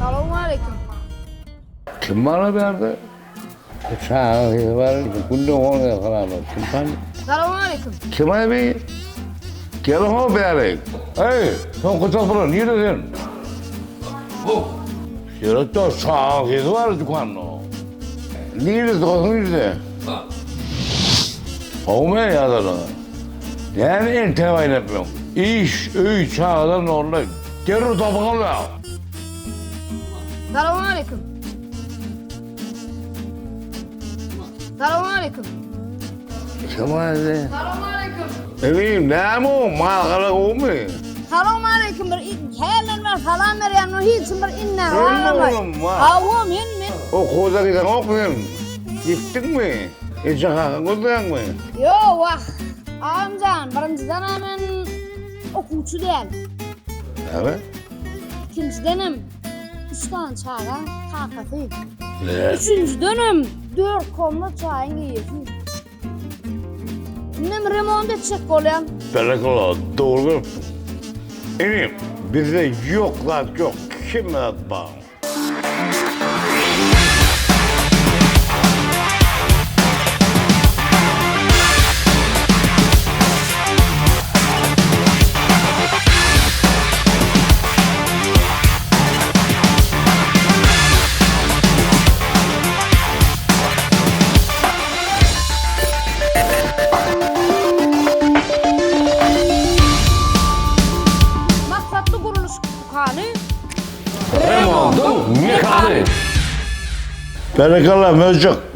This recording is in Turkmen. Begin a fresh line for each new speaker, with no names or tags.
Salowmaleýkim.
Kim bana berdi? Çaga sesi bar, günde on salam. Kim tan?
Salowmaleýkim.
Kim abi? Gel ho bäri. Ey, soňky topra nirede sen? Ýöretde çaga sesi bar dükanda. Nirede goýsun nirede? Gowmy ýa-da? Näme entäp aýlap ýöň? Iş, öý, çagalar norla. Derrew tapyň ol.
Salowmaleýkim. Salowmaleýkim.
Salowmaleýkim.
Salowmaleýkim.
Emin, näme o? Malgara gowmy?
Salowmaleýkim bir hälden bäri salam berýän, hiç kim bir inne
Sen oglum, wa.
Hawa, men men.
Okuwda gideňokmy sen? Gitdiňmi? Eje kakaň gözleýäňmi?
Ýok, wah. Agamjan, birinjiden-ä men okuwçy däl.
Näme?
Ikinjidenem üç sany çaga kakasy. Üçünjidenem dört komnat jaýyň eýesi. Indem remont etjek bolýan.
Berekella, dogry görüpsiň. Inim, bizde ýok zat ýok, hemme zat bar.
Maksatly gurluşyk dükany.
Remontyň mekany. Berekella Möjek.